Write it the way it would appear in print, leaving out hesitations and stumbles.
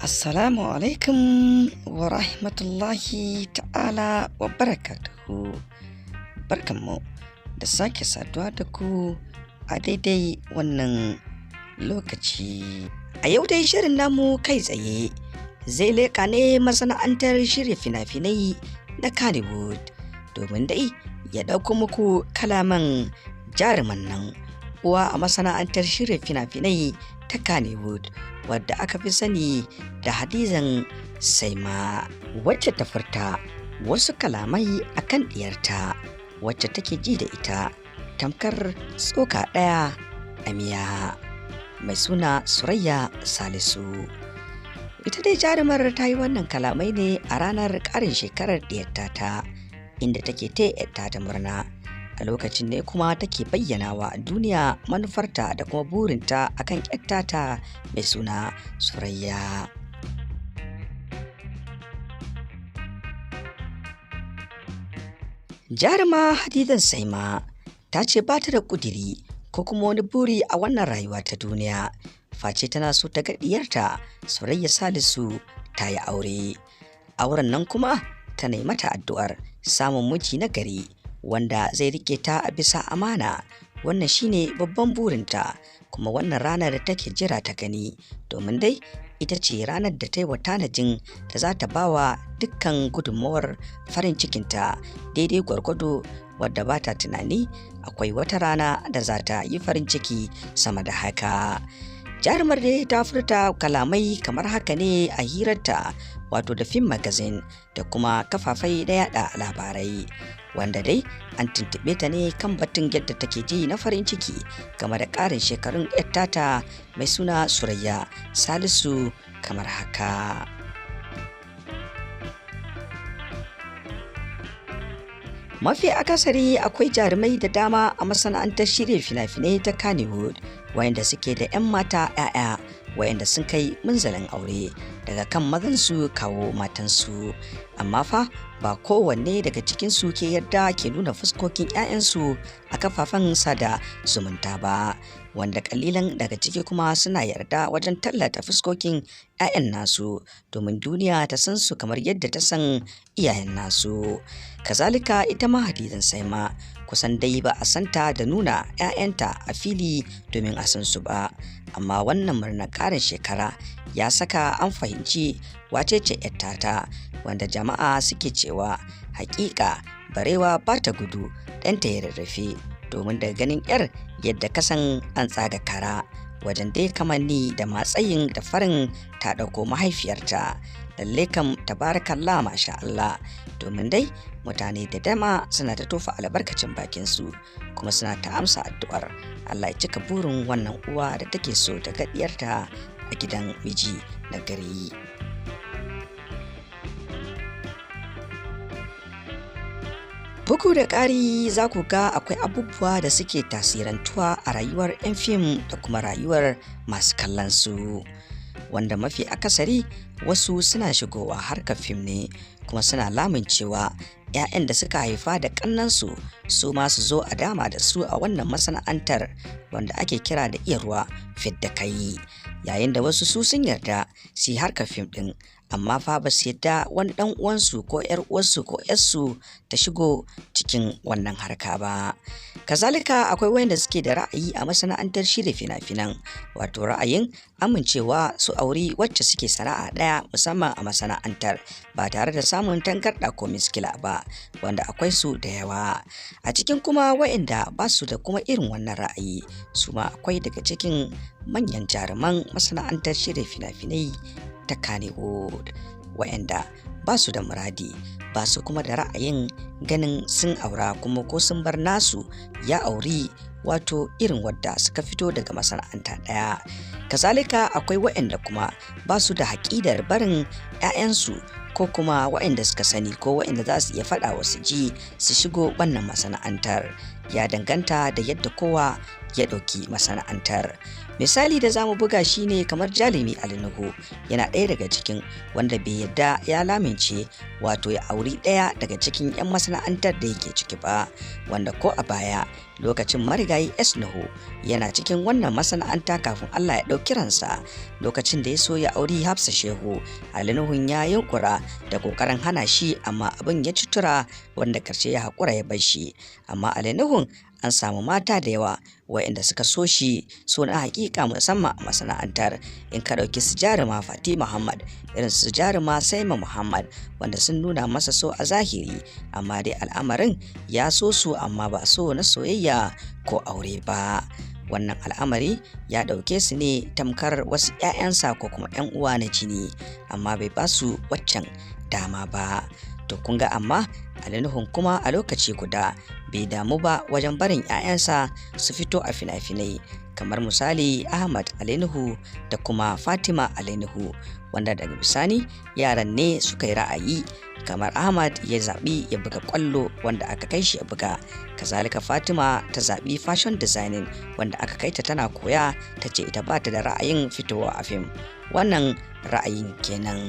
Assalamu alaikum wa rahmatullahi ta'ala wa barakatuhu. Barkanmu da sake saduwa da ku a daidai wannan lokaci. A yau dai shirin namu kai tsaye zai leƙa ne masana'antar shirya fina-finai na Kannywood domin dai ya ɗauko muku kalaman jaruman nan uwa a masana'antar shirya fina-finai ta Kannywood, wadda aka fi sani da Hadizan Saima, wacce ta furta wasu kalamai akan ɗiyarta wacce take ji da ita tamkar tsoka ɗaya a miya, mai suna Surayya Salisu. Ita dai jarumar ta yi wannan kalamai ne a ranar ƙarin shekarar ɗiyarta ta, inda take taya ta murna. A lokacin ne kuma take bayyana wa duniya manufarta da kuma burinta akan ta mai suna Surayya. Jaruma Hadizan Saima ta ce ba ta da ƙudiri ko kuma wani buri a wannan rayuwa ta duniya, face tana so ta ga ɗiyarta Surayya Salisu ta yi aure. Auren nan kuma ta nemi mata addu'ar samun miji na gari wanda zai rike ta a bisa amana. Wannan shine babban burinta, kuma wannan ranar da take jira ta gani, domin dai ita ce ranar da ta yi wa tanajin da za ta bawa dukkan gudunmawar farin cikinta daidai gwargwado, wadda ba ta tunani akwai wata rana da za ta yi farin ciki sama da haka. Jarumar dai ta furta kalamai kamar haka ne a hirarta wato da Film Magazine da kuma kafafai da yada labarai, wanda dai an tuntuɓe ta ne kan batun yadda take ji na farin ciki game da ƙarin shekarun 'yar tata mai suna Surayya Salisu kamar haka. Mafi akasari akwai jarumai da dama a masana'antar shirya fina-finai ta Kannywood wayanda suke da 'yan mata 'ya'ya wayanda sun kai munzalin aure, daga kan mazansu kawo matansu. Amma fa ba kowanne daga cikinsu ke yarda ke nuna fuskokin 'ya'yansu a kafafen sada zumunta ba, wanda kalilan daga ciki kuma suna yarda wajen tallata fuskokin 'ya'yan nasu domin duniya ta san su kamar yadda ta san iyayen nasu. Kazalika ita ma Hadizan Saima kusan dai ba a santa da nuna 'ya'yanta a fili domin a san su ba, amma wannan murnar ƙarin shekara ya saka an fahimci wace ce 'yar tata, wanda jama'a suke cewa hakika barewa ba ta gudu ɗanta ya rarrafe, domin daga ganin 'yar yadda kasan an tsaga kara wajen dai kamanni da matsayin da farin ta ɗauko mahaifiyarta. Lalle kam tabarakallah masha Allah, domin dai mutane da dama suna ta tofa albarkacin bakinsu kuma suna ta amsa addu'ar Allah ya cika burin wannan uwa da take so ta ga diyarta a gidan miji na gari. Bugu da ƙari za ku ga akwai abubuwa da suke tasirantuwa a rayuwar 'yan fim da kuma rayuwar masu kallon su, wanda mafi akasari wasu suna shigowa harkar fim ne kuma suna lamuncewa 'ya'yan da suka haifa da ƙannansu su ma su zo a dama da su a wannan masana'antar wanda ake kira da iya ruwa fidda kai, yayin da wasu su sun yarda su yi harkar fim ɗin, amma fa ba su yarda wani ɗan uwansu ko 'yar uwarsu ko 'yarsu ta shigo cikin wannan harka ba. Kazalika akwai wayanda suke da ra'ayi a masana'antar shirya fina-finan, wato ra'ayin amincewa su auri wacce suke sana'a ɗaya musamman a masana'antar ba tare da samun tangarɗa ko miskila ba, wanda akwai su da yawa. A cikin kuma wayanda ba su da kuma irin wannan ra'ayi, su ma akwai daga cikin manyan jaruman masana'antar shirya fina-finai ta Kannywood wayanda ba su da muradi, ba su kuma da ra'ayin ganin sun aura kuma ko sun bar nasu ya auri wato irin wadda suka fito daga masana'anta ɗaya. Kazalika akwai waɗanda kuma ba su da haƙidar barin 'ya'yansu ko kuma waɗanda suka sani ko waɗanda za su iya faɗa wa su ji su shigo wannan masana'antar. Ya danganta da yadda kowa ya ɗauki masana'antar. Misali da zamu buga shine kamar Jarumi Ali Nuhu, yana ɗaya daga cikin wanda bai yadda ya lamince, wato ya auri ɗaya daga cikin 'yan masana'antar da yake ciki ba, wanda ko a baya lokacin Marigayi S Nuhu yana cikin wannan masana'anta kafin Allah ya ɗauki ransa, lokacin da ya so ya auri Hafsa Shehu, Ali Nuhun ya yunkura da ƙoƙarin hana shi, amma abin ya ci tura, wanda ƙarshe ya haƙura ya bar shi. Amma Ali Nuhun an samu mata da yawa waɗanda suka so shi so na hakika, musamman a masana'antar. In ka ɗauki su Jaruma Fati Muhammad, irin su Jaruma Saima Muhammad, wanda sun nuna masa so a zahiri, amma dai al'amarin ya so su, amma ba so na soyayya ko aure ba. Wannan al'amari ya ɗauke su ne tamkar wasu 'ya'yansa ko kuma 'yan uwa na jini, amma bai ba su waccan dama ba. To kun ga, amma Ali Nuhun kuma a lokaci guda bai damu ba wajen barin 'ya'yansa su fito a fina-finai, kamar misali Ahmad Ali Nuhu da kuma Fatima Ali Nuhu, wanda daga bisani yaran ne suka yi ra'ayi, kamar Ahmad ya zaɓi ya buga ƙwallo, wanda aka kai shi ya buga. Kazalika Fatima ta zaɓi fashion designing, wanda aka kai ta tana koya, ta ce ita ba ta da ra'ayin fitowa a fim. Wannan ra'ayin kenan.